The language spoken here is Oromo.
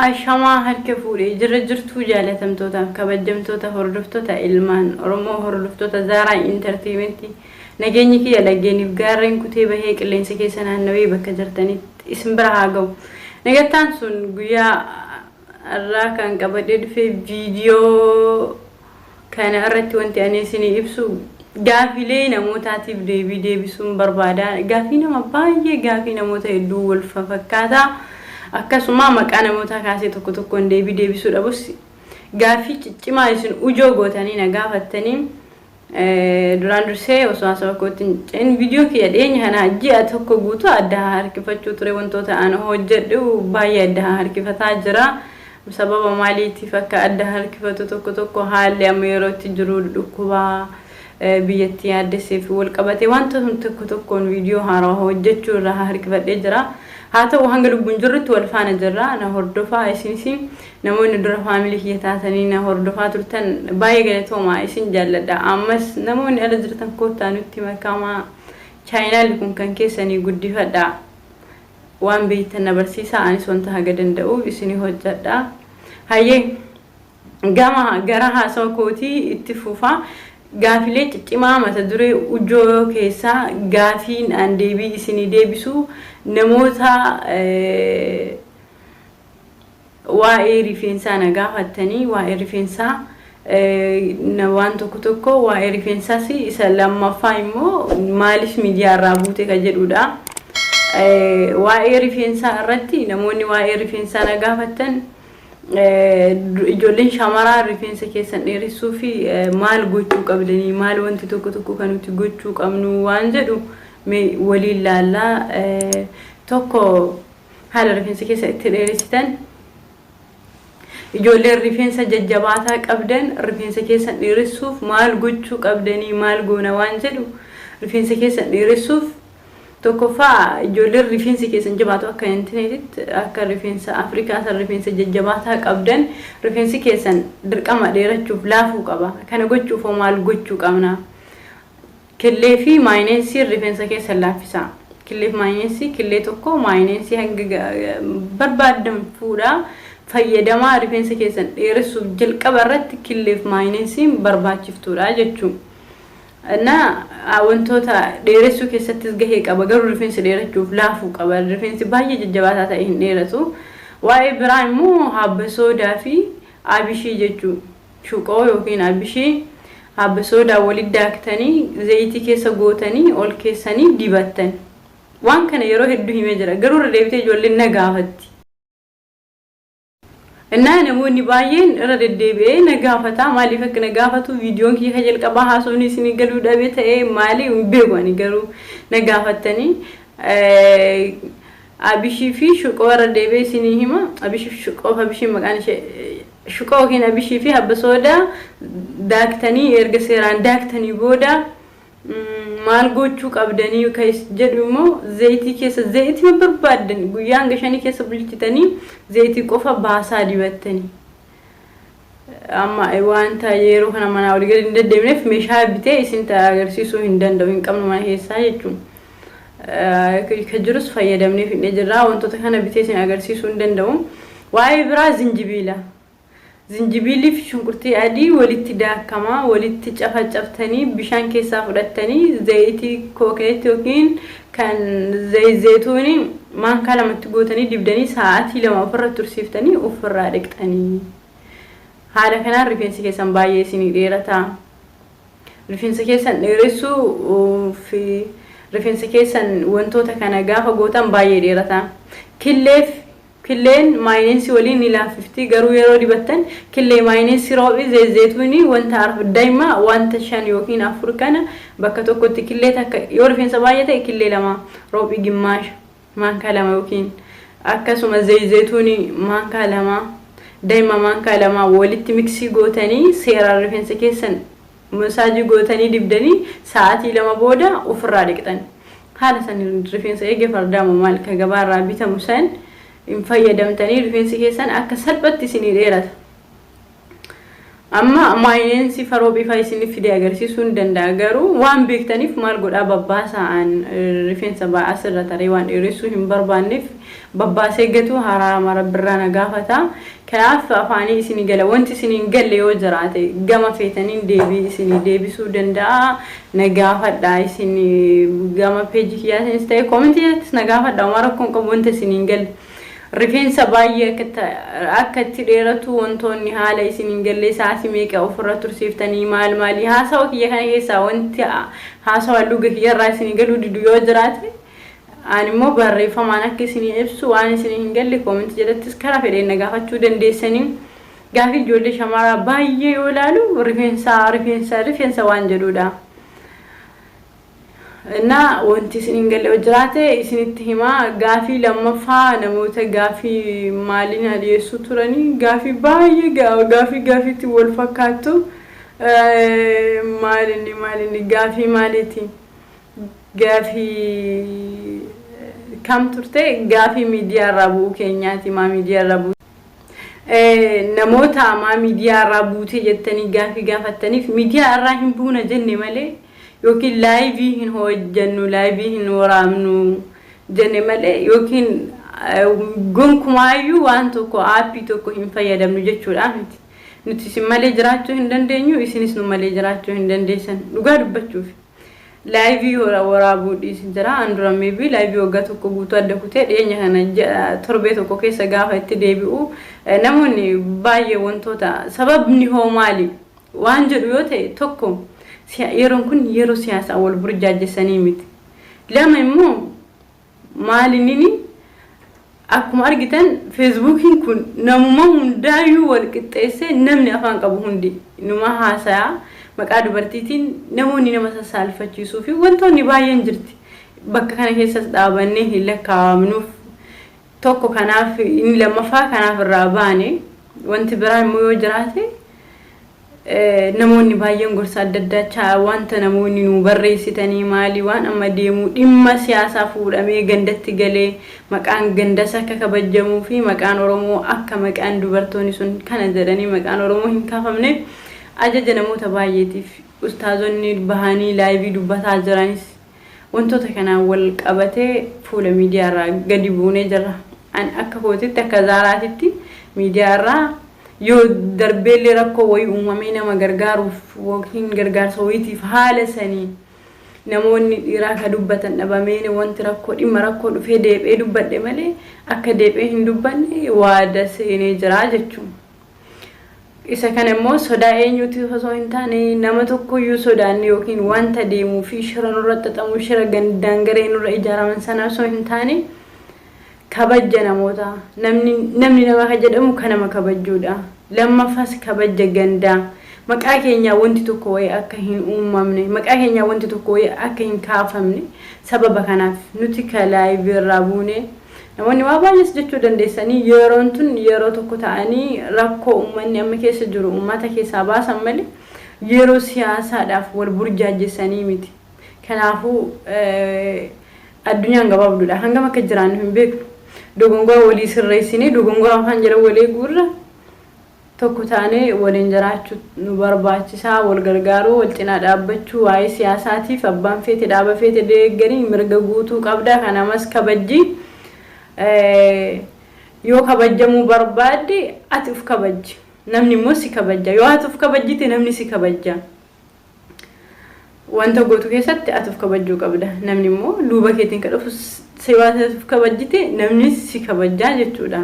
Ashamaa harka fuudhee jirra jirtuu jaalatamtootaaf kabajamtoota hordoftoota ilmaan Oromoo hordoftoota Zaaraa Intarteementii nageenyi kiyya laggeeniif gaarreen kutee bahee qilleensa keessa naannawee bakka jirtanitti isin bira haa ga'u. Nagattaan sun guyyaa irraa kan qabadhee dhufee viidiyoo kana irratti wanti ani isinii ibsu gaafilee namootaatiif deebii deebisuun barbaada. Gaafii nama baay'ee gaafii namoota hedduu wal fakkaata. Akkasuma maqaa namootaa kaasee tokko tokkoon deebii deebisuu dhabus gaafii ciccimaa isin ujoo gootanii na gaafattanii duraan dursee osoo haasawa kootti hin ce'in viidiyoo kiyya dhiyeenya kana ji'a tokko guutuu adda harkifachuu ture wantoota an hojjedhu baay'ee adda harkifataa jira. Sababa maaliitiif akka adda harkifatu tokko tokko haalli amma yeroo itti jiru dhukkubaa biyyattii yaaddessee fi wal qabatee wantoota tokko tokkoon viidiyoo haarawaa hojjechuu irraa harkifadhee jira. Haa ta'u hanga lubbuun jirrutti wal faana jirra. Na hordofaa isinis namoonni dura faamilii kiyya taatanii na hordofaa turtan baay'ee galatoomaa isin jaalladha. Ammas namoonni ala jirtan koottaa nutti makamaa. Chaayinaalli kun kan keessanii guddifadha. Waan beektan na barsiisaa anis wanta haga danda'u isinii hojjedha. Hayyee gama gara haasawa kootii itti fufa. Gaafilee ciccimaa mata duree ujoo keessaa gaafiin aan deebii isinii deebisu namoota waa'ee rifeensaa na gaafattanii waa'ee rifeensaa waan tokko tokko waa'ee rifeensaas isa lammaffaa immoo maaliif miidiyaa irraa buute ka jedhudha. Waa'ee rifeensaa irratti namoonni waa'ee rifeensaa na gaafattan ijoolleen shamaraa rifeensa keessan dheeressuu fi maal gochuu qabdanii maal wanti tokko tokko kan nuti gochuu qabnu waan jedhu waliin laallaa tokko haala rifeensa keessa itti dheeressitan ijoolleen rifeensa jajjabaataa qabdan rifeensa keessan dheeressuuf maal gochuu qabdanii maal goona waan jedhu rifeensa keessan dheeressuuf tokkoffaa ijoolleen rifeensi keessan jabaatu akka intineetitti akka rifeensa Afrikaa san rifeensa jajjabaataa qabdan rifeensi keessan dirqama dheerachuuf laafuu qaba. Kana gochuuf hoo maal gochuu qabna? Killee fi maayineensii rifeensa keessan laaffisa. Killee fi maayineensii killee tokko maayineensii hanga barbaaddan fuudhaa fayyadamaa rifeensa keessan dheeressuuf jalqaba irratti killee fi maayineensiin barbaachiftuudha jechuudha. እና wantoota dheeressuu keessattis gahee qaba garuu rifeensi dheerachuuf laafuu qaba rifeensi baay'ee jajjabaataa ta'e hin dheeratu. Waa'ee biraa immoo habba soodaa fi abishii jechuu shuqoo yookiin abishii habba soodaa walitti daaktanii zayitii keessa gootanii ol keessanii dibattan. Waan kana yeroo hedduu himee jira garuu irra deebitee ijoolleen na gaafatti. Innaa namoonni baay'een irra deddeebi'ee na gaafata maaliif akka na gaafatu viidiyoon kiyya kan jalqabaa haasofni isinii galuu dhabe ta'ee maali hin beeku ani garuu na gaafattanii abishii fi shuqoo irra deebi'ee isinii hima abishii fi shuqoo fi abishii maqaan ishee shuqoo yookiin abishii fi habba soodaa daaktanii erga seeraan daaktanii booda maal gochuu qabdanii kan jedhu immoo zayitii keessa zayitii barbaaddan guyyaa hanga shanii keessa bulchitanii zayitii qofa baasaa dibattanii. Amma wanta yeroo kana manaa olii gadi hin deddeemneef meeshaa bitee isin agarsiisuu hin danda'u hin qabnu mana keessaa jechuun. Kan jirus fayyadamnee fidnee jirra wantoota kana bitee isin agarsiisuu hin danda'u. Waa'ee biraa zinjibiila. Zinjibiilii fi shunkurtii adii walitti daakamaa walitti cafacaftanii bishaan keessaa fudhattanii zayitii kookineetti yookiin kan zeetuunii maankaa lamatti gootanii dibdanii sa'aatii 2 ofirra tursiiftanii ofirraa dhiqxanii. Haala kanaan rifeensi keessan baay'ee isinii dheerata. Rifeensa keessan dheeressuu fi rifeensa keessan wantoota kana gaafa gootan baay'ee dheerata. Killeef Killeen maayineensii waliin ni laaffifti garuu yeroo dibattan killee maayineensii roobi zeezeetuunii wanta daa'ima wanta 5 yookiin 4 kana bakka tokkotti killee takka yoo rifeensa baay'ee ta'e killee 2 roobi gimmaasha maankaa 2 yookiin akkasuma zeezeetuunii maankaa 2 daa'ima maankaa 2 walitti miksii gootanii seeraan rifeensa keessan masaajii gootanii dibdanii sa'aatii 2 booda ofirraa dhiqxan. Haala san rifeensa eegee fardaa moo maal ka gabaarraa bitamu san hin fayyadamtanii rifeensi keessan akka salphatti isinii dheerata. Amma maayineensi faroo bifa isin fide agarsiisuu hin danda'a, garuu waan beektaniif maal godhaa babbaasaan rifeensa ba'aa sirra taree waan dheeressuu hin barbaanneef babbaasee gatu haraama rabbirraa na gaafata. Kanaaf afaanii isinii gala. Wanti isinii hin galle yoo jiraate gama feetaniin deebii isinii deebisuu danda'a. Na gaafadha, isin gama peejii kiyyaatiinis ta'e koomentii jalatti na gaafadha. Homaa rakkoon qabu wanta isinii hin galle. Rifeensa baay'ee akka itti dheeratu wantoonni haala isin hin galle, sa'aatii meeqa ofirra tursiiftanii, maal maalii, haasawa kiyya kana keessaa wanti haasawa luga kiyyarraa isinii galuu didu yoo jiraate, ani immoo barreeffamaan akka isinii ibsu, waan isinii hin galle koomentii jalattis karaa fedheen na gaafachuu dandeessanii. Gaafii ijoollee shamaraa baay'ee yoo ilaalu rifeensa, rifeensa, rifeensa waan jedhudha. Na wanti isin hin galle yoo jiraate isinitti himaa. Gaafii lammaffaa, namoota gaafii maaliin dhiyeessuu turanii, gaafii baay'ee gaafii gaafiitti wal fakkaattu, maalinni maalinni gaafii maaliiti? Gaafii kam turte? Gaafii miidiyaa irraa bu'uu keenyaati. Maa miidiyaa irraa bu'uu? Namoota maa miidiyaa irraa buutee jettanii gaafii gaafattaniif, miidiyaa irraa hin buuna jenne malee yookiin live hin hojjennu, live hin waraabnu jenne malee yookiin gonkumaayyuu waan tokko, aappii tokko hin fayyadamnu jechuudha miti. Nuti isin malee jiraachuu hin dandeenyu, isinis nu malee jiraachuu hin dandeessan dhugaa dubbachuuf. Live waraabuu dhiisi jira. An dura maybe live waggaa tokko guutuu adda kutee, dhiyeenya kana torbee tokko keessa gaafa itti deebi'u namoonni baay'ee wantoota sababni hoo maali waan jedhu yoo ta'e, tokko, yeroon kun yeroo siyaasaa wal burjaajessanii miti. Lama immoo maalinini, akkuma argitan feesbuukiin kun namuma hundaayyuu wal qixxeessee, namni afaan qabu hundi numa haasayaa. Maqaa dubartiitiin namoonni nama sassaalfachiisuu fi wantoonni baay'een jirti. Bakka kana keessas dhaabannee hin lakkaa'amnuuf tokko kanaaf, inni lammaffaa kanaaf irraa baane. Wanti biraa immoo yoo jiraate, namoonni baay'een gorsa adda addaa wanta namoonni nu barreessitanii, maali waan amma deemu, dhimma siyaasaa fuudhamee gandatti galee maqaan gandas akka kabajamuu fi maqaan Oromoo akka maqaan dubartoonni sun kana jedhanii maqaan Oromoo hin kaafamne ajaja namoota baay'eetiif ustaazonni bahanii live dubbataa jiranis, wantoota kanaan wal qabatee fuula miidiyaa irraa gadi buunee jirra. Ani akka kootitti, akka zaaraatitti, miidiyaa irraa yoo darbeellee rakkoo wayii uumamee nama gargaaruuf yookiin gargaarsa wayiitiif haala sanii namoonni dhiiraa ka dubbatan dhabamee, wanti rakkoo dhimma rakkoo dhufee deebi'ee dubbadhe malee akka deebi'ee hin dubbanne waada seenee jira jechuun. Isa kana immoo sodaa eenyuuti osoo hin taane, nama tokkoyyuu sodaanne yookiin wanta deemuu fi shira nurra xaxamu, shira gandaan garee nurra ijaaraman sana osoo hin taane, kabajja namoota, namni nama ka jedhamu kan nama kabajjuudha. Lammaffas kabajja gandaa, maqaa keenyaa wanti tokko wayii akka hin uumamne, maqaa keenyaa wanti tokko wayii akka hin kaafamne, sababa kanaaf nuti ka live irraa buune. Namoonni waa baay'ees jechuu dandeessanii, yeroon tun yeroo tokko ta'anii rakkoo uummanni amma keessa jiru uummata keessaa baasan malee yeroo siyaasaadhaaf wal burjaajessanii miti. Kanaafuu addunyaan gabaabduudha. Hangam akka jiraannu hin beeknu. Dogongora walii sirreessinee, dogongora afaan jala walii eeguurra tokko taanee waliin jiraachuu nu barbaachisaa. Wal gargaaruu, wal cinaa dhaabbachuu. Waa'ee siyaasaatiif abbaan feete dhaaba feete deeggarii mirga guutuu qabda. Kanamas kabajji. Yoo kabajjamuu barbaadde ati uf kabajji, namni immoo si kabajja. Yoo ati uf kabajjite namni si kabajja. Wanta gootu keessatti ati uf kabajjuu qabda, namni immoo duuba keetiin ka dhufu si. Waan ati uf kabajjite namni si kabajjaa jechuudha.